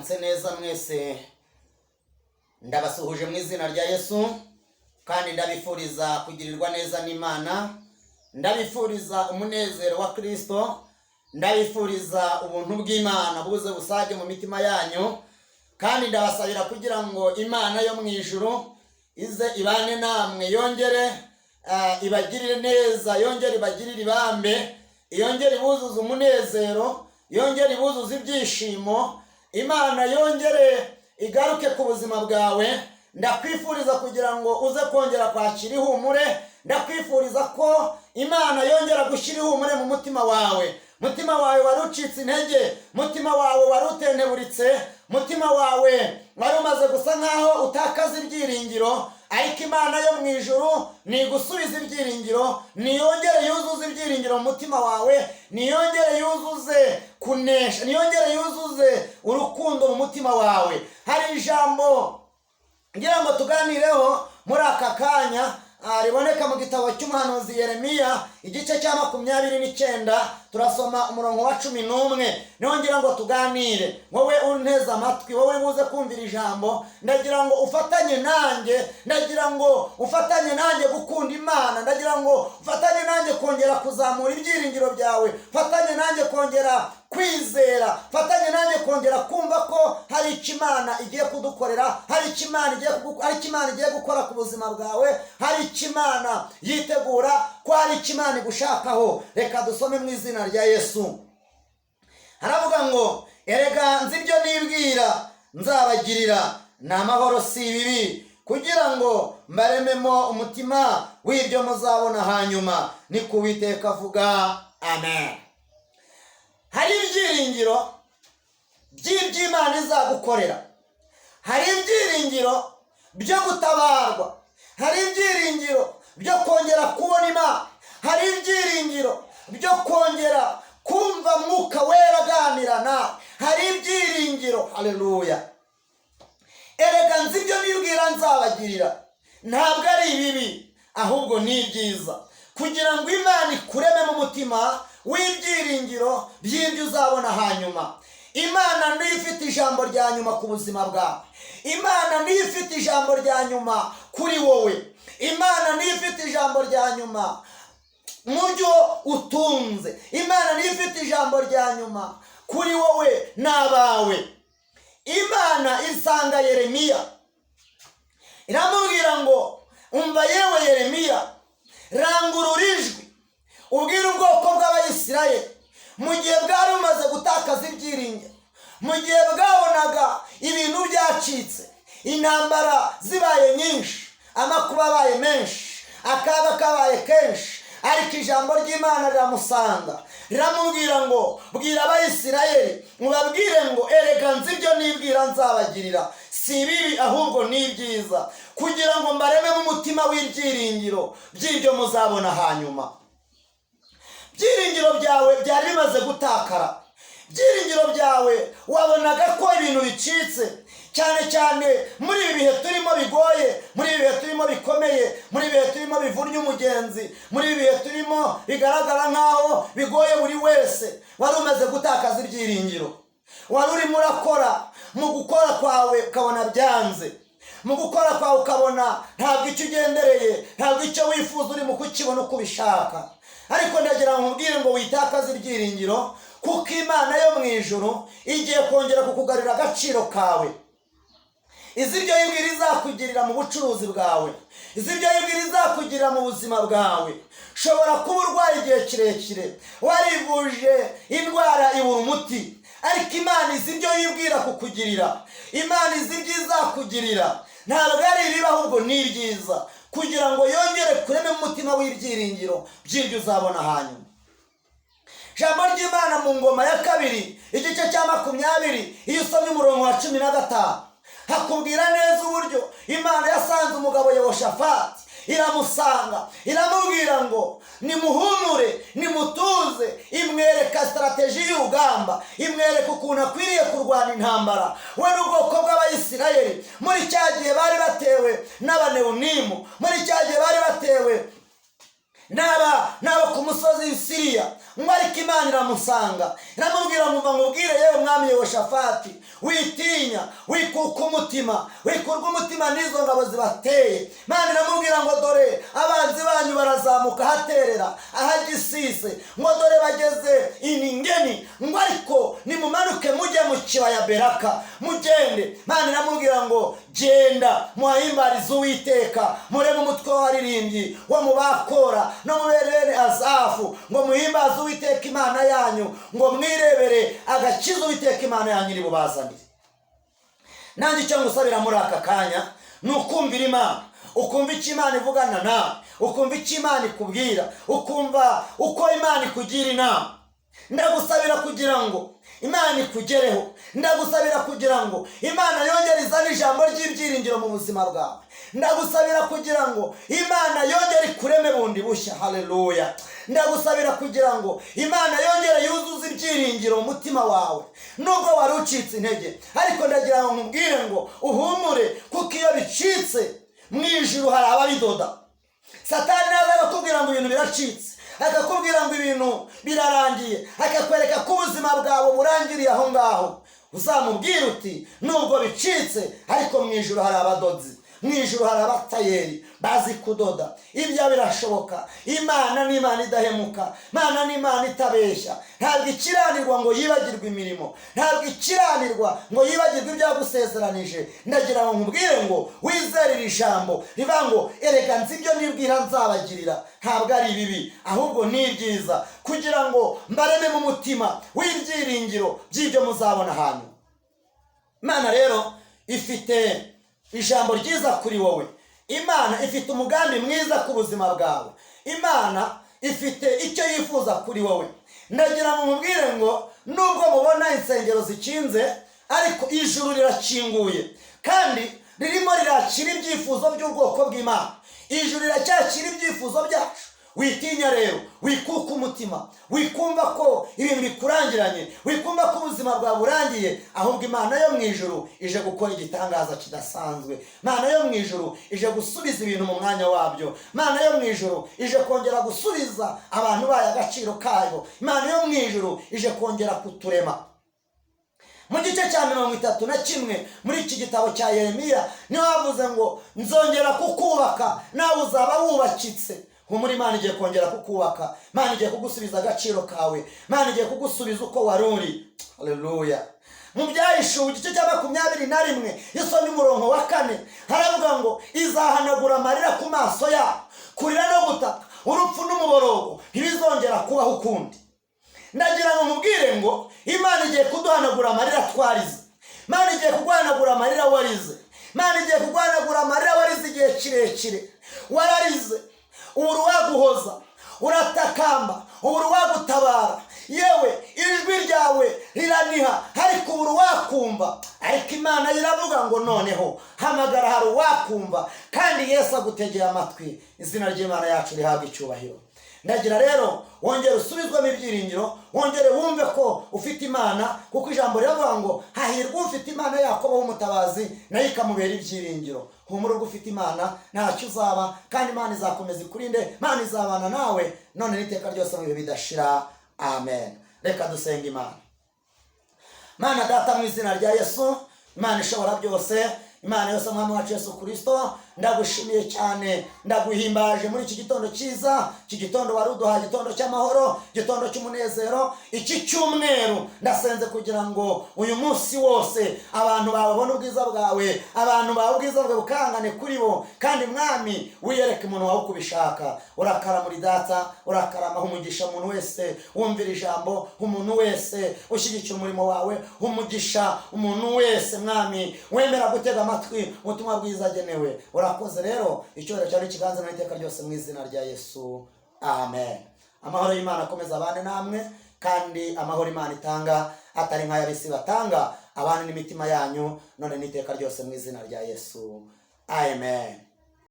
Mwaramutse neza mwese. Ndabasuhuje mu izina rya Yesu kandi ndabifuriza kugirirwa neza n'Imana. Ndabifuriza umunezero wa Kirisito, ndabifuriza ubuntu bw'Imana buze busage mu mitima yanyu, kandi ndabasabira kugira ngo Imana yo mu ijuru ize ibane namwe, yongere ibagirire neza, yongere ibagirire ibambe, yongere ibuzuze umunezero, yongere ibuzuze ibyishimo. Imana yongere igaruke ku buzima bwawe. Ndakwifuriza kugira ngo uze kongera kwakira ihumure. Ndakwifuriza ko Imana yongera gushyira ihumure mu mutima wawe. Mutima wawe wari ucitse intege, mutima wawe wari utenteburitse, mutima wawe wari umaze gusa nkaho utakaza ibyiringiro, ariko Imana yo mu ijuru nigusubiza ibyiringiro, niyongere yuzuze ibyiringiro mu mutima wawe, niyongere yuzuze kunesha, niyongere yuzuze urukundo mu mutima wawe. Hari ijambo ngira ngo tuganireho muri aka kanya, riboneka mu gitabo cy'umuhanuzi Yeremiya, igice cya 29, turasoma umurongo wa 11. Niho ngira ngo tuganire. Wowe unteze amatwi, wowe buze kumvira ijambo, ndagira ngo ufatanye nanjye, ndagira ngo ufatanye nanjye gukunda Imana, ndagira ngo ufatanye nanjye kongera kuzamura ibyiringiro byawe, ufatanye nanjye kongera kwizera, fatanye nanjye kongera kumva ko hari icyo Imana igiye kudukorera, hari icyo Imana igiye gukora ku buzima bwawe, hari icyo Imana yitegura, ko hari icyo Imana igushakaho. Reka dusome mu izina rya Yesu. Haravuga ngo: "Erega nzi ibyo nibwira nzabagirira, ni amahoro si ibibi, kugira ngo mbarememo umutima w'ibyo muzabona hanyuma, ni ko Uwiteka avuga." Amen. Hari ibyiringiro by'iby'Imana izagukorera, hari ibyiringiro byo gutabarwa, hari ibyiringiro byo kongera kubona Imana, hari ibyiringiro byo kongera kumva Mwuka Wera aganira nawe, hari ibyiringiro. Haleluya! "Erega nzi ibyo nibwira nzabagirira, ntabwo ari ibibi, ahubwo ni ibyiza, kugira ngo Imana ikurememo umutima w'ibyiringiro by'ibyo uzabona hanyuma." Imana niyo ifite ijambo rya nyuma ku buzima bwawe. Imana niyo ifite ijambo rya nyuma kuri wowe. Imana niyo ifite ijambo rya nyuma mu byo utunze. Imana niyo ifite ijambo rya nyuma kuri wowe n'abawe. Imana isanga Yeremiya, iramubwira ngo: "Umva yewe Yeremiya, rangurura ijwi ubwire ubwoko bw'Abayisirayeli." Mu gihe bwari bumaze gutakaza ibyiringiro, mu gihe bwabonaga ibintu byacitse, intambara zibaye nyinshi, amakuba abaye menshi, akaga kabaye kenshi, ariko ijambo ry'Imana riramusanga, riramubwira ngo: "Bwira Abayisirayeli, mubabwire ngo: erega nzi ibyo nibwira nzabagirira, si ibibi, ahubwo ni ibyiza, kugira ngo mbarememo umutima w'ibyiringiro by'ibyo muzabona hanyuma." Byiringiro byawe byari bimaze gutakara, byiringiro byawe wabonaga ko ibintu bicitse, cyane cyane muri ibi bihe turimo bigoye, muri ibi bihe turimo bikomeye, muri ibi bihe turimo bivunnye umugenzi, muri ibi bihe turimo bigaragara nk'aho bigoye buri wese. Wari umaze gutakaza ibyiringiro, wari urimo urakora, mu gukora kwawe ukabona byanze, mu gukora kwawe ukabona ntabwo icyo ugendereye, ntabwo icyo wifuza urimo kukibona uko ubishaka. Ariko ndagira ngo nkubwire ngo witakaze ibyiringiro, kuko Imana yo mu ijuru igiye kongera kukugarurira agaciro kawe. Izi ibyo yibwira izakugirira mu bucuruzi bwawe, izi ibyo yibwira izakugirira mu buzima bwawe. Ushobora kuba urwaye igihe kirekire, warivuje indwara ibura umuti, ariko Imana izi ibyo yibwira kukugirira. Imana izi ibyo izakugirira, ntabwo ari ibibi, ahubwo ni ibyiza, kugira ngo yongere kureme umutima w'ibyiringiro by'ibyo uzabona hanyuma. Ijambo ry'Imana mu Ngoma ya Kabiri, igice cya 20, iyo usomye umurongo wa 15, hakubwira neza uburyo Imana yasanze umugabo Yehoshafati, iramusanga, iramubwira ngo nimuhumure, nimutuze. Imwereka stratégie y'urugamba, imwereka ukuntu akwiriye kurwana intambara we n'ubwoko bw'Abayisirayeli muri cya gihe bari batewe n'Abanewunimu, muri cya gihe bari batewe N'abo ku musozi Siriya. Ngo ariko Imana iramusanga, iramubwira ngo: "Mva nkubwire, yewe mwami Yehoshafati, witinya, wikuka umutima, wikurwa umutima n'izo ngabo zibateye." Imana iramubwira ngo: "Dore abanzi banyu barazamuka ahaterera ahagisise, ngo dore bageze iningeni, ngo ariko nimumanuke mujye mu kibaya Beraka, mugende." Imana iramubwira ngo: "Genda muhahimbarize Uwiteka, murebe umutwe w'abaririmbyi wo mu Bakora no mu bene Azafu, ngo muhimbaze Uwiteka Imana yanyu, ngo mwirebere agakiza Uwiteka Imana yanyu iri bubazanire." Nanjye icyo ngusabira muri aka kanya ni ukumvira Imana, ukumva icyo Imana ivugana nawe, ukumva icyo Imana ikubwira, ukumva uko Imana ikugira inama. Ndagusabira kugira ngo Imana ikugereho. Ndagusabira kugira ngo Imana yongere izane ijambo ry'ibyiringiro mu buzima bwawe. Ndagusabira kugira ngo Imana yongere ikureme bundi bushya. Haleluya! Ndagusabira kugira ngo Imana yongere yuzuze ibyiringiro mu mutima wawe, nubwo wari ucitse intege. Ariko ndagira ngo nkubwire ngo uhumure, kuko iyo bicitse mu ijuru hari ababidoda. Satani naza akakubwira ngo ibintu biracitse, akakubwira ngo ibintu birarangiye, akakwereka ko ubuzima bwawe burangiriye aho ngaho, uzamubwira uti: "Nubwo bicitse, ariko mu ijuru hari abadozi, mu ijuru hari abatayeri bazi kudoda. Ibyo birashoboka." Imana ni Imana idahemuka, Imana ni Imana itabeshya. Ntabwo ikiranirwa ngo yibagirwe imirimo, ntabwo ikiranirwa ngo yibagirwe ibyo yagusezeranije. Ndagira ngo nkubwire ngo wizere iri jambo rivuga ngo: "Erega nzi ibyo nibwira nzabagirira, ntabwo ari ibibi, ahubwo ni ibyiza, kugira ngo mbareme mu mutima w'ibyiringiro by'ibyo muzabona hanyuma." Imana rero ifite ijambo ryiza kuri wowe. Imana ifite umugambi mwiza ku buzima bwawe. Imana ifite icyo yifuza kuri wowe. Ndagira ngo mubwire ngo nubwo mubona insengero zikinze, ariko ijuru rirakinguye kandi ririmo rirakira ibyifuzo by'ubwoko bw'Imana. Ijuru riracyakira ibyifuzo byacu. Witinya rero, wikuka umutima, wikumva ko ibintu bikurangiranye, wikumva ko ubuzima bwawe burangiye. Ahubwo Imana yo mu ijuru ije gukora igitangaza kidasanzwe. Imana yo mu ijuru ije gusubiza ibintu mu mwanya wabyo. Imana yo mu ijuru ije kongera gusubiza abantu bayo agaciro kayo. Imana yo mu ijuru ije kongera kuturema. Mu gice cya 31 muri iki gitabo cya Yeremiya niho havuze ngo: "Nzongera kukubaka, nawe uzaba wubakitse." Humura, Imana igiye kongera kukubaka. Imana igiye kugusubiza agaciro kawe. Imana igiye kugusubiza uko wari uri. Haleluya! Mu Byahishuwe, igice cya 21, iyo usomye umurongo wa 4, haravuga ngo: "Izahanagura amarira ku maso yabo, kurira no gutaka, urupfu n'umuborogo ntibizongera kubaho ukundi." Ndagira ngo nkubwire ngo Imana igiye kuduhanagura amarira twarize. Imana igiye kuguhanagura amarira warize. Imana igiye kuguhanagura amarira warize igihe kirekire. Wararize, ubura uwaguhoza, uratakamba, ubura uwagutabara, yewe ijwi ryawe riraniha, ariko ubura uwakumva. Ariko Imana iravuga ngo: "Noneho hamagara, hari uwakumva." Kandi Yesu agutegeye amatwi. Izina ry'Imana yacu rihabwa icyubahiro. Ndagira rero wongere usubizwemo ibyiringiro, wongere wumve ko ufite Imana, kuko ijambo riravuga ngo: "Hahirwa ufite Imana Yakobo w'umutabazi, nayo ikamubera ibyiringiro." Humura, ubwo ufite Imana ntacyo uzaba, kandi Imana izakomeza ikurinde. Imana izabana nawe none n'iteka ryose mu bihe bidashira. Amen. Reka dusenga Imana. Mana Data, mu izina rya Yesu, Imana ishobora byose, Imana yose, Mwami wacu Yesu Kirisito, ndagushimiye cyane, ndaguhimbaje muri iki gitondo cyiza, iki gitondo wari uduhaye, igitondo cy'amahoro, igitondo cy'umunezero, iki cyumweru. Ndasenze kugira ngo uyu munsi wose abantu bawe babone ubwiza bwawe, abantu bawe ubwiza bwawe bukangane kuri bo. Kandi Mwami, wiyereke umuntu wawe uko ubishaka. Urakara muri Data, urakarama umugisha umuntu wese wumvira ijambo, umuntu wese ushyigikira umurimo wawe, umugisha umuntu wese, Mwami, wemera gutega amatwi ubutumwa bwiza agenewe. Urakoze rero, icyubahiro cyawe n'ikiganza n'iteka ryose, mu izina rya Yesu, amen. Amahoro y'Imana akomeza abane namwe, kandi amahoro Imana itanga atari nk'ay'ab'isi batanga abane n'imitima yanyu none n'iteka ryose, mu izina rya Yesu, amen.